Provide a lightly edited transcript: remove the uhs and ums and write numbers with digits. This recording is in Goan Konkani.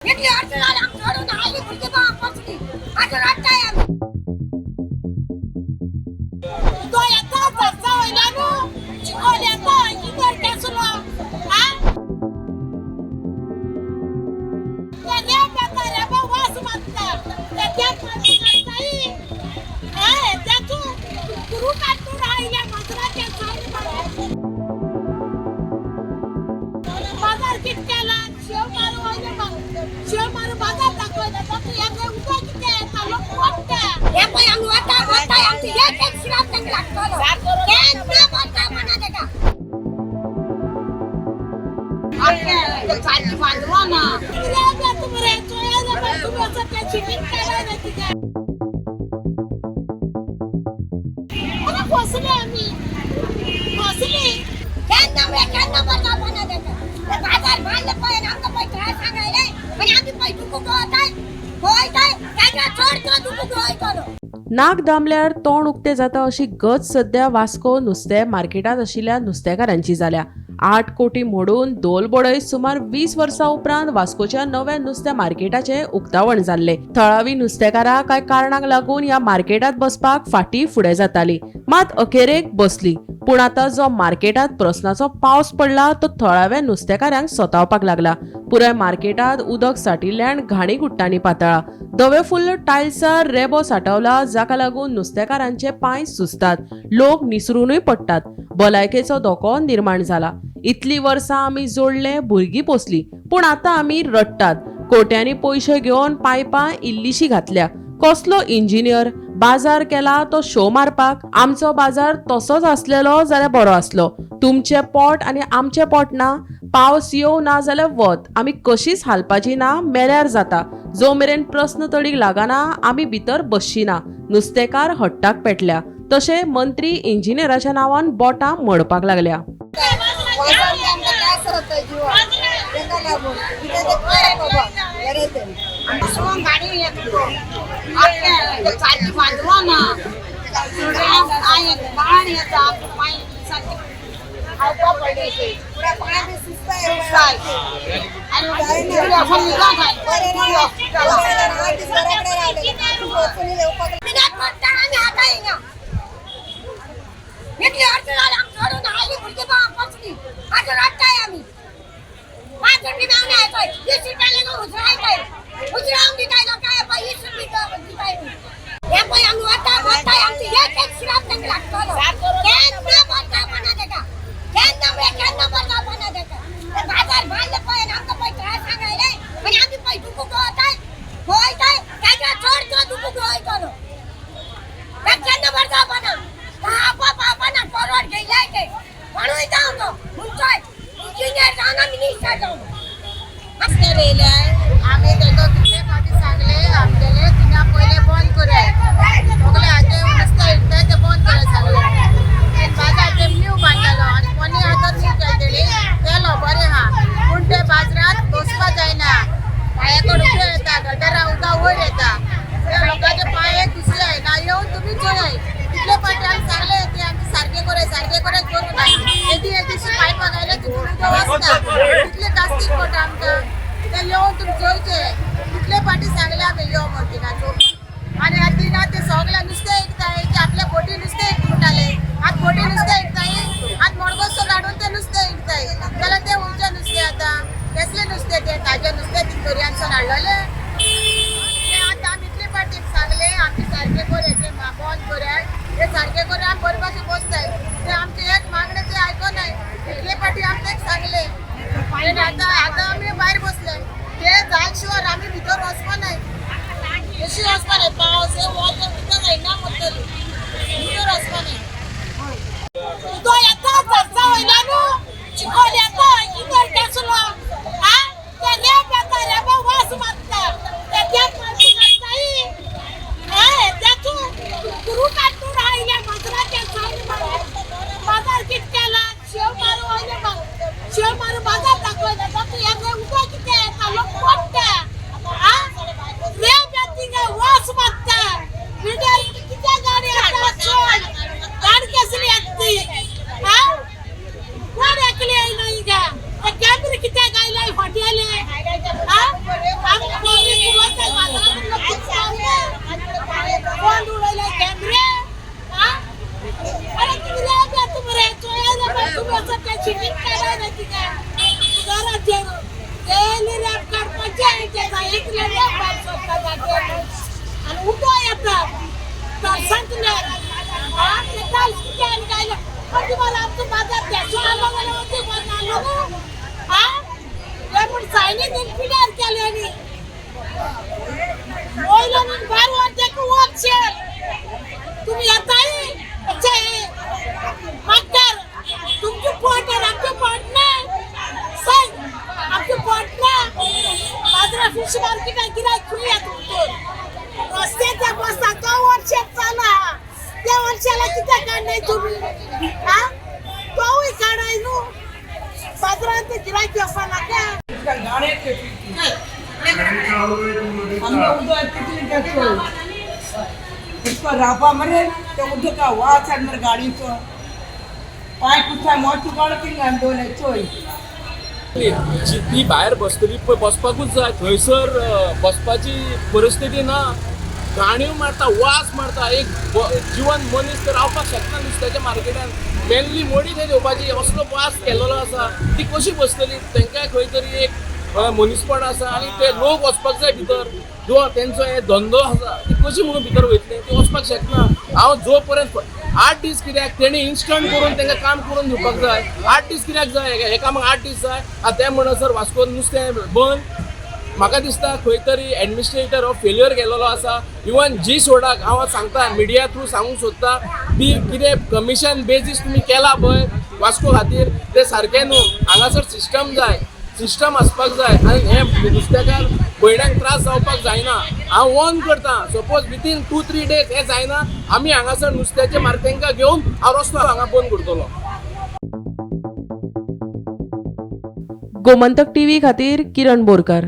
इतली अडचण आली आमकां सोडून आयली भुरगीं बसली आतां रडटाय आमी. तो येता चर्चा वयल्यान चिकोल येता इंजिनियर केसलो आ ते रेब येता, रेबा वास मारता, ते देख मारून काडटाय. तेचो कुरू काडून आयल्या माजराचे सायन. बाजार कित केला? शेव मारू वयले, शेव मारू बाजार दाखयला. ताका हें उदक कितें येता, लोक पडटा. हे पळय आमी वता वता, आमची एक एक श्राप तांकां लागतलो. केन्ना बंद जावपाना तेका. सारकी बांदवा ना कितें मरे, चोया जाता तुमी वचत त्या शिटीन काडा रे कितें. आतां फसले, आमी फसले. केन्ना म्हळ्यार केन्ना बंद जावपाना तेका. ते बाजार बांदले पळय आनी आमकां पळय त्रास सांगायले आनी आमी पळय दुखूंक वताय पळयताय तांकां चड तो दुखूंक वयतलो. नाक दामल्यार तोंड उक्तें जाता अशी गत सध्या वास्को नुस्तें मार्केटांत आशिल्ल्या नुस्तेकारांची जाल्या. 8 कोटी मोडून दोलबोडय सुमार 20 वर्सां उपरांत वास्कोच्या नव्या नुस्त्या मार्केटाचें उक्तावण जाल्लें. थळावी नुस्तेकारां कांय कारणाक लागून ह्या मार्केटांत बसपाक फाटीं फुडें जाताली, मात अखेरेक बसली. पूण आतां जो मार्केटांत प्रस्नाचो पावस पडला तो थळाव्या नुस्तेकारांक सतावपाक लागला. पुराय मार्केटांत उदक साठिल्ल्यान घाणी गुट्टांनी पातळा. धवे फुल्ल टायल्सार रेबो साठवला, जाका लागून नुस्तेकारांचे पांय सुजतात, लोक निसरूनय पडटात, भलायकेचो धोको निर्माण जाला. इतली वर्सां आमी जोडले, भुरगीं पोसली, पूण आतां आमी रडटात. कोट्यांनी पयशे घेवन पायपां इल्लीशी घातल्या. कसलो इंजिनियर? बाजार केला तो शो मारपाक. आमचो बाजार तसोच आसलेलो जाल्यार बरो आसलो. तुमचें पोट आनी आमचें पोट ना. पावस येवं ना जाल्यार वत, आमी कशीच हालपाची ना, मेल्यार जाता. जो मेरेन प्रस्न तडीक लागना आमी भितर बसची ना. नुस्तेकार हट्टाक पेटल्या, तशें मंत्री इंजिनियराच्या नांवान बोटां मोडपाक लागल्या. वासान आमकां त्रास जाता जिवाक. तेका लागून कितें तें कर बाबा, बरें तें. सोंग गाडी येता, सारकी बांदवा ना. घाण येता, आमचे पांय सारके खावपा पडले. पुरा पांय बी सुजताय. आनी बरें ना. 8 दीस घरा कडेन रावलें, वचून येवपाक. आमी आतां हिंगा इतली अडचण आली आमकां सोडून आयली भुरगीं बसली आतां रडटाय आमी. 5 रुपया मेवना येतोय, 20 रुपया लेगून उजरायताय, उजरावन दिताय लोकांक. पळय 20 रुपया दिताय. हे पळय आमी वता वताय, आमची एक एक श्राप तांकां लागतलो. केन्ना बंद जावपाना तेका. केन्ना म्हळ्यार केन्ना बंद जावपाना तेका. ते बाजार बांदले पळय आनी आमकां पळय त्रास सांगायले आनी आमी पळय दुखूंक वताय पळयताय तांकां चड तो दुखूंक वयतलो. केन्ना बंद जावपाना. आपा पावपाना. फॉरवर्ड घेयलाय ते कोणूय जावं, तो खंयचोय इंजिनियर जावं ना मिनिस्टर जावं. रस्त्यार येयले आमी. तेका कितले फावटी सांगले आमगेले, थिंगा पयले बंद कराय, सगळे आतां नुस्तें विकताय ते बंद कराय सांगले. बाजार ते न्यू बांदलेलो आनी कोणी आतां न्यू केलेली केलो, बरें आहा, पूण ते बाजारांत बसपा जायना. पांया कडेन उदक येता, गटरा उदक वयर येता, ते लोकांचे पांय दुसरे ना. येवन तुमी चोयाय. कितले फावटी आमी सांगले ते आमचे सारके कराय, सारके कराय, करूं ना. येदी येदीशी पायपां घायल्या, तितून उदक वचना. कितले कास्तीक पडटा आमकां ते. येवन तुमी चोयचे. कितले फावटी सांगले आमी यो म्हण थिंगा चोवपाक. आनी आतां थिंगा ते सगळे नुस्तें विकताय, ते आपल्या बोटी नुस्तें विकताले. आतां बोटी नुस्तें विकताय, आतां मडगांवसून हाडून ते नुस्तें विकताय. जाल्यार ते खंयचें नुस्तें आतां? कसलें नुस्तें तें? ताजें नुस्तें ती दर्यांसून हाडलेलें ते? आतां आमी इतले फावटी सांगले आमचे सारकें कराय, ते बंद कराय, ते सारकें करून आमी बरे भाशेन बसताय. ते आमचे एक मागणें ते आयकनाय. इतले फावटी आमी तेका सांगले आनी आतां आतां आमी भायर बसले. ते जाल शिवाय आमी भितर वचपा नाय, कशी वचपा नाय. पावस हे वत भितर जायना, मरतली. भितर वचपा नाय. तो येता चर्चा वयल्यान चिकोल येता, इंजिनियर केसलो आ ते रेब येता, रेबा वास मारता, ते देख मारून काडटाय. तेचो कुरू काडून आयल्या माजराचे सायन. बाजार कित केला? शेव मारू वयले, शेव मारू बाजार दाखयला. ताका हें उदक कितें येता, लोक पडटा. आ रेब येता, थिंगा वास मारता. कोटी मार आमचो बाजार देशो आलो जाल्यार वचूं बंद जालो न्हू. आ हे पूण सायनी पिड्यार केले आनी वयलो न्हू भायर वर तेका वर शेर तुम्ही येताय अच्छा मागतार तुमचें पोट आनी आमचें पोट ना. सांग आमचें पोट ना. बाजारा फिश मार्केटाक गिरायक खंय येता तुमचो रस्त्याच्या बसता तो वर्षात चालू आहा त्या वर्षाला कित्याक काडनाय तुमी हा तोवूय काडाय न्हू बाजारांत गिरायक येवपा नाका. रावपा मरे ते उदका वास हाड मरे गाडीचो पांय कुसाय मोटू काडो थिंगा दोन चोय. जी ती भायर बसतली पळय बसपाकूच जाय थंयसर बसपाची परिस्थिती ना. गाणयो मारता, वास मारता. एक जिवन मनीस तर रावपाक शकना नुस्त्याच्या मार्केटान. मेनली मोडी थंय घेवपाची असलो वास केलेलो आसा. ती कशी बसतली? तांकां खंय तरी एक मनीसपण आसा आनी ते लोक वचपाक जाय भितर. जो तेंचो हे धंदो आसा ती कशी म्हणून भितर वयतले? ती वचपाक शकना. हांव जो पर्यंत 8 दीस कित्याक तेणी इन्स्टंट करून तांकां काम करून दिवपाक जाय. 8 दीस कित्याक जाय? हे कामाक 8 दीस जाय. आतां ते म्हणसर वास्कोन नुस्तें बंद. म्हाका दिसता खंय तरी एडमिनिस्ट्रेटर हो फेल्युअर गेलेलो आसा. इवन जी सोडाक हांव सांगता, मिडिया थ्रू सांगूंक सोदता ती कितें कमिशन बेजीस तुमी केला पळय वास्को खातीर तें सारकें न्हू. हांगासर सिस्टम जाय, सिस्टम आसपाक जाय आनी हे नुस्तेकार भयणांक त्रास जावपाक जायना. हांव वॉर्न करता, सपोज विथीन 2-3 डेज हें जायना, आमी हांगासर नुस्त्याचे मार्केटाक घेवन हांव रस्तो हांगा बंद करतलो. गोमंतक टीव्ही खातीर किरण बोरकर.